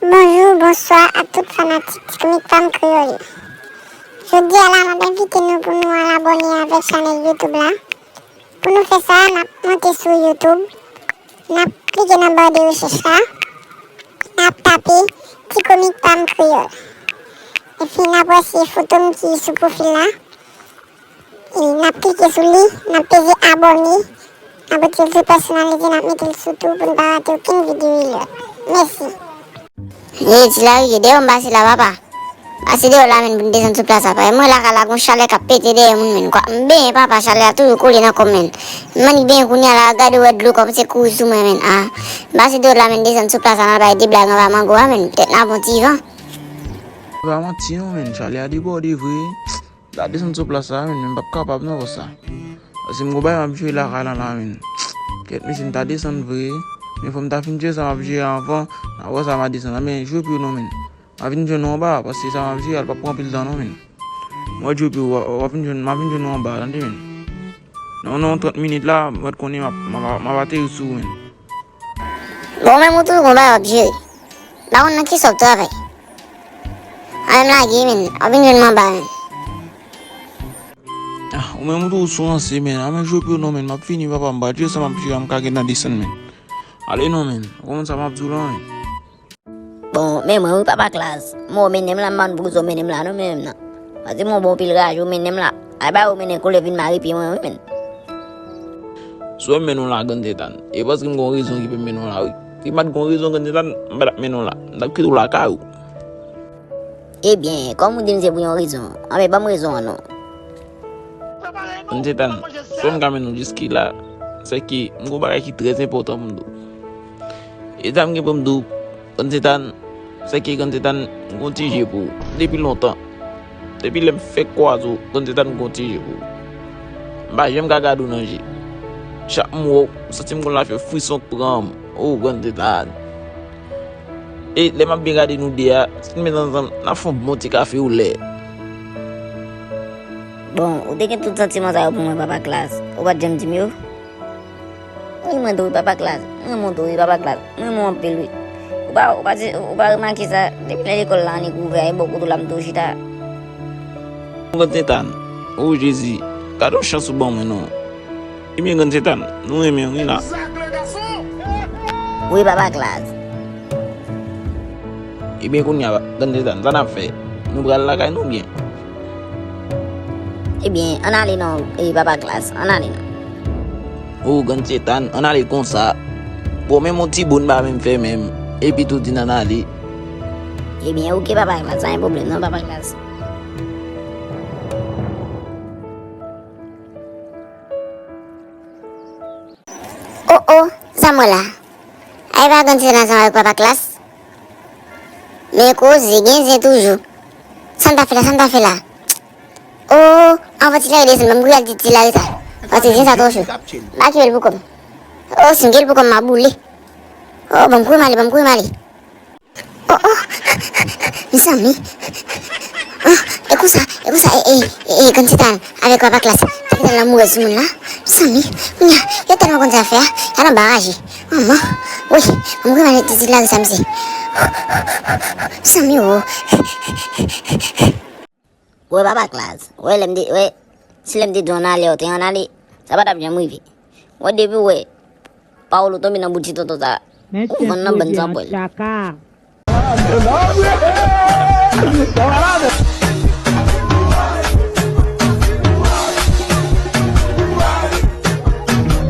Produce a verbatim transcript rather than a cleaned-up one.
Bonjou, bonswa a tout fanatik Ti Komik Fanm Kreyòl yo. Jodi a la, m ap envite nou pou nou al abòne avèk chanèl YouTube la. Pou nou fè sa, n ap monte sou YouTube, n ap klike nan ba de rechèch la, n ap tape Ti Komik Fanm Kreyòl. Epi n ap wè se foto m ki sou pwofil la. E n ap klike sou li, n ap peze abòne, n ap retire l sou pèsonalize, n ap mete l sou tou pou n pa rate okenn videyo lòt. Mèsi. Ye, ti Lari, dèyè w m pase la, papa. Pase dèyè w la, menn, pou n desann sou plas la, papa. E mwen lakay la, gon chalè k ap pete dèyè moun, menn. Kwa, m benyen, papa, chalè a toujou kole nan kò m, menn. M annik benyen kounye a la, gade w wè dlo kòmanse kouri sou mwen, menn. A, m pase dèyè w la, menn, desann sou plas la, n al bay de blag anba mango a, menn. Petèt n a bon ti van. Pa manti non, menn, chalè a debòde vre. M ta desann sou plas la, menn, men m p ap kapab non konsa. Paske m gon bagay m ap jere lakay lan la, menn. Kèt, mesye, m ta desann vre. Men fò m ta fin jere sa m ap jere anvan. Apre sa, m a desann. Men jwe pou yo non, menn. M a vin jwenn ou anba, paske sa m ap jere a, l p ap pran anpil tan non, menn. Mwen jwe pou yo, w a, w a vin jwenn, m a vin jwenn ou anba, tande, menn. Nan, nan trant minit la, mwen konnen m ap, m ap, m ap ateri sou ou, menn. Bon, ou menm ou toujou gon bagay w ap jere. M pa konn nan kisa w ap travay. Ann menm lage, menn. W ap vin jwenn mwen anba, menn. Ah, ou menm ou toujou sou ranse, menn. Ann menm jwe pou yo non, menn. M ap fini, papa. M pa jere sa m ap jere a, m ka gentan desann, menn. Ale non, menn. Ou konprann sa m ap di w la, menn. Bon, men mwen wi, papa Klas. Mwen w mennen m la, m pa konn poukisa w mennen m la non, men menm nan. Paske mwen w ba w pil raje, w mennen m la. Ay ba ou mennen koulè vin mare pye mwen wi, menn. Si w wè m mennen w la, Grann Tetan, e paske m gon rezon ki fè m mennen w la wi. Si m pa t gon rezon, Grann Tetan, m pa t ap mennen w la. M t ap kite w lakay ou. Ebyen, kòm ou di m se pou yon rezon, anben ban m rezon an non. Grann Tetan, si w wè m ka mennen w jiske la, se ke m gon bagay ki trè enpòtan pou m di w. E sa m gen pou m di w, Grann Tetan, se ke Grann Tetan, m gon ti je pou ou. Depi lontan. Depi lè m fèk kwaze w, Grann Tetan, m gon ti je pou ou. M pa janm ka gade w nan je. Chak m wè w, m santi m konn la fè frison k pran m. O, Grann Tetan. E lè m ap byen gade nou de a, si n met ansanm, n ap fè yon bon ti kafe ou lè. Bon, ou te gen tout santiman sa yo pou mwen, papa Klas. Ou pa t janm di m yo? Wi, mwen tou wi, papa Klas. Mwen renmen w tou wi, papa Klas. Mwen renmen w anpil wi. Ou pa, ou pa, ou pa remake sa? Depi lè lekòl la annik ouvè a, e bò kote w la m toujou chita. Grann Tetan. O Jezi, gade yon chans ou ban mwen non. Ebyen, Grann Tetan, nou renmen w wi la. Wi, papa Klas. Ebyen, kounye a, Grann Tetan, sa n ap fè? Nou pral lakay nou byen? Ebyen, ann ale non, e, papa Klas, ann ale non. O, Grann Tetan, ann ale konsa. Bon, menm yon ti bout m pa menm fè menm. Epi tou di n ann ale. Ebyen, oke, papa Klas, pa gen pwoblèm non, papa Klas. O, o, sa m wè la? Ay pa Grann Tetan ansanm avèk papa Klas? Men koze, gen zen toujou. Sa n ta fè la, sa n ta fè la? O, anvan ti Lari desann, ban m kouri al di ti Lari sa. Paske zen sa twò cho. M pa kite l pou kò m. O, si m gen l pou kò m, m a boule. O, ban m kouri m ale, ban m kouri m ale. O, o, mezanmi. O, e konsa, e konsa, e, e, e, Grann Tetan avèk papa Klas, Grann Tetan lanmourèz sou moun la. Mezanmi, kounye a, yo tèlman konn zafè a, y al anba raje. Manman, wi, ban m kouri m ale di ti Lari sa, mesye. Mezanmi, o. Ou wè papa Klas, ou wè lè m te, ou wè, si lè m te di w ann ale, ou te ann ale, sa pa t ap janm rive. Ou wè depi ou wè Paolo tonbe nan bout ti tonton sa, ou vann nan bann sanpwèl.